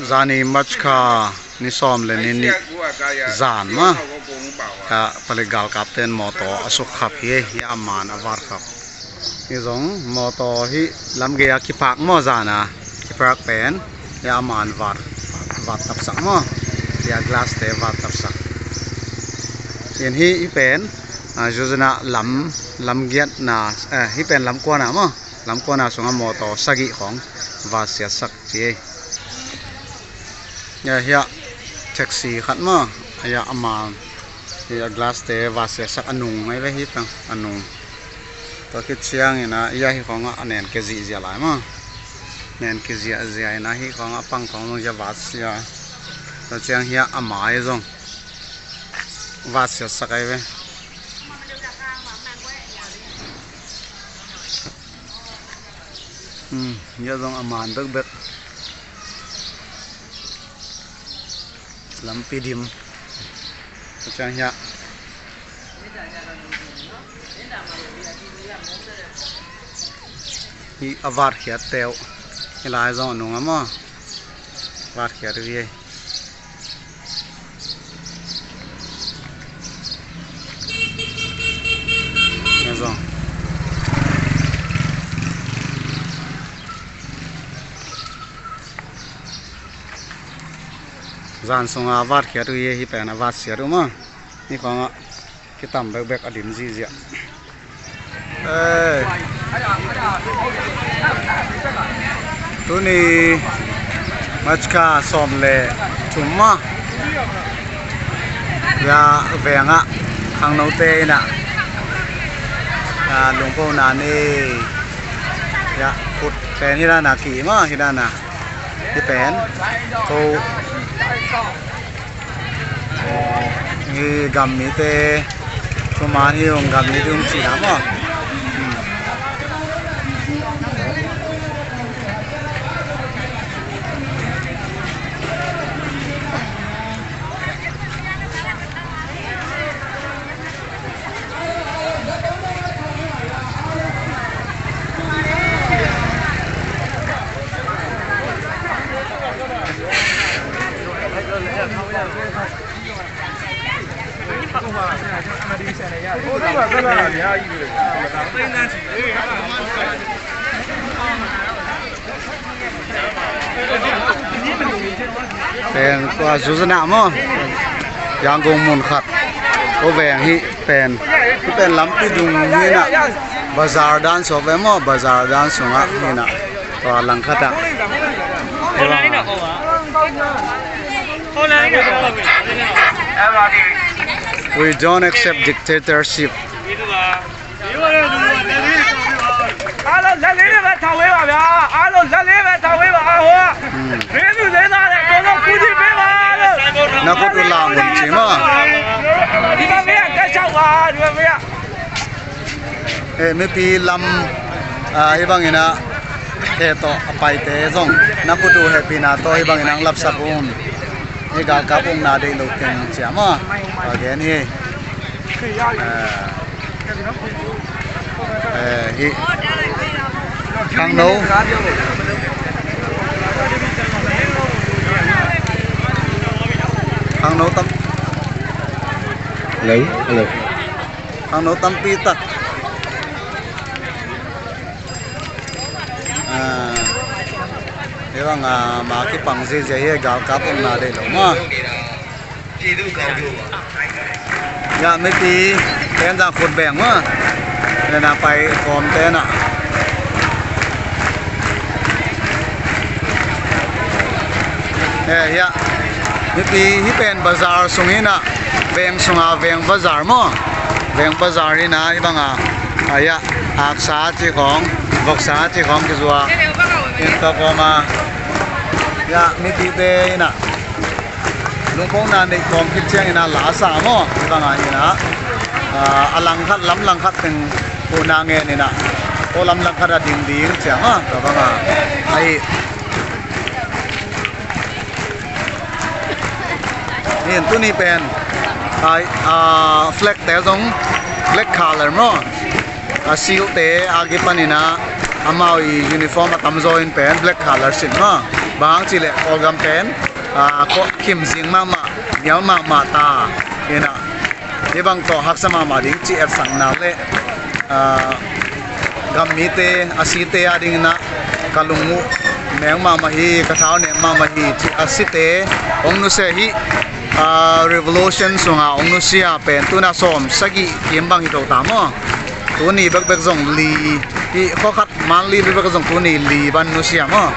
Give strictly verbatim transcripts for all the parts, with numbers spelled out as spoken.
Zani March kha ni sawm leh ni nih zan mah. Ka palik galkapte'n mawtaw a sukkhap hi, hi a man a vat khap. Hi zong mawtaw hi lam gei a kipark maw zan a. Kipark pen, hi a man vat, vat tapsak maw. Hi a glass te vat tapsak. Hi hi, hi pen, ah, Zuzana lam, lam giatna, eh, hi pen lam kuana maw. Lam kuana sung a mawtaw sagih khong vat siatsak chi. Hi a, hi a taxi khat maw. Hi a a man. Hi a glass te vat siatsak a nung mai ve hi tang a nung. Tua khit chiangin a, hi a hi khong a nen ke ziahziah lai maw. Nen ke ziahziah in a hi khong a pang khong zong hi a vat sia. Tua chiang hi a a mai zong vat siatsak ai ve. Hmm, hi a zong a man bekbek. Lampi dim. Tua chiang hi a. Hi a vat khiat teuh. Hi lai zong a nung a maw. Vat khiat uh hi. Hi zong. Zan sung a vat khiat uh hi, hi pen a vat siat uh maw. Hi khong a kitam bekbek a dim ziahziah. Eh. Tuni March kha sawm leh thum maw. Hi a veng a khangnoute in a, ah, lungpona nei. Hi a khut pen hi dan a ki maw, hi dan a. Hi pen. Ko. Hi gam mite, thuman hi ung gam mite ung chihna maw. Hmm. Pen tua Zuzana maw. Yangon mun khat. Ko veng hi pen. Hi pen lampi dung hi na. Bazar dan sawk ve maw, bazar dan sung a hi na. Tua lang khat a. We don't accept dictatorship. Hmm. Na khut uh lam un chi maw. Eh, mipi lam, ah, hi bangin a, eh, toh, a paite zong, na khut uh hehpihna toh hi bangin a lapsak un. Hi galkap umna deihlouh teng chia maw. Again hi. Eh, eh, hi. Khangnou. Khangnou tam. Hello, hello. Khangnou tampi tak. Ah, hi bang a, ma kipang ziahziah hi galkap umna deihlouh maw. Ya, mipi, ken zang khut beng maw. Ken a pai khawm te na. Eh, ya. Mipi, hi pen bazar sung hi na. Veng sung a, veng bazar maw. Veng bazar hi na, hi bang a. Ah, ya. Aksa chi khong, voksa chi khong kizua. In toh kawm a. Ya, mipite hi na. Lungpona neih kawm khit chiangin a la sa maw, hi bang a hi na. Ah, a lang khat, lam lang khat teng huhna ngen in a. Ko lam lang khat a ding ding chiang a, ka bang a. Ahi. Hi tuni pen. Ai, ah, flag te zong black color maw. A SEAL te a kipan in a, amau i uniform a tamzaw in pen black color sin maw. Bang chih leh Kawlgam pen, ah, ko khim zing mahmah, mial mahmah ta, ina. Hibang toh haksa mahmah ding chih etsakna leh, ah, gam mite, a site a ding in a ka lung uh meng mahmah hi, ka thau nem mahmah hi, chih a site hong nusia hi, ah, revolution sunga hong nusia pen tuna sawm sagih kim bang hi tou ta maw. Tuni bekbek zong li, hi kho khat man li bekbek zong tuni li bang nusia maw.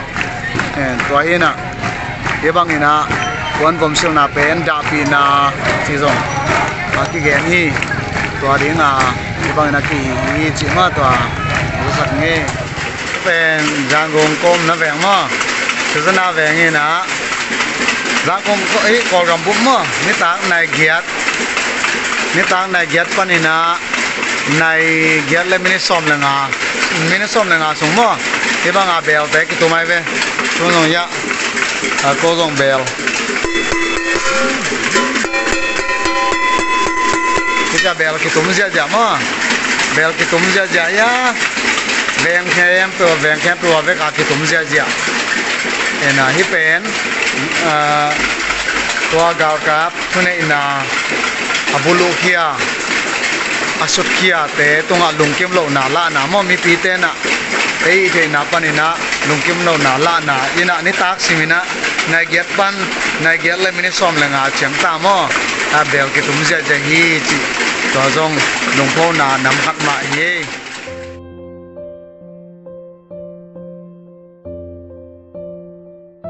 Eh, tua hi ina, hibang ina, kuan vom silna pen dahpihna chih zong a kigen hi. Tua ding a, hibang ina ki hi chih maw tua, sak nge. Pen Zangkong kawmna veng maw. Suzana veng ina, Zangkong ko-, eh, Kawlgam bup maw. Nitak nai giat. Nitak nai giat pan ina, nai giat leh minute sawm leh nga, minute sawm leh nga sung maw. Hibang a bel te kitum mai ve. Tun zong ia, a ko zong bel. Hichia bel kitum ziahziah maw. Bel kitum ziahziah ia. Veng khempeuh, veng khempeuh a vek a kitum ziahziah. Ina hi pen, ah, tua galkap thuneihna, a buluh khia, a sut khia te tungah lungkimlouhna lahna maw, mipite'n a, ei theihna pan ina lungkimlouhna lahna ina nitak sim ina, nai giat pan, nai giat leh minute sawm leh nga chiang ta maw, a bel kitum ziahziah hi chih, tua zong lungphona nam khat mah hi.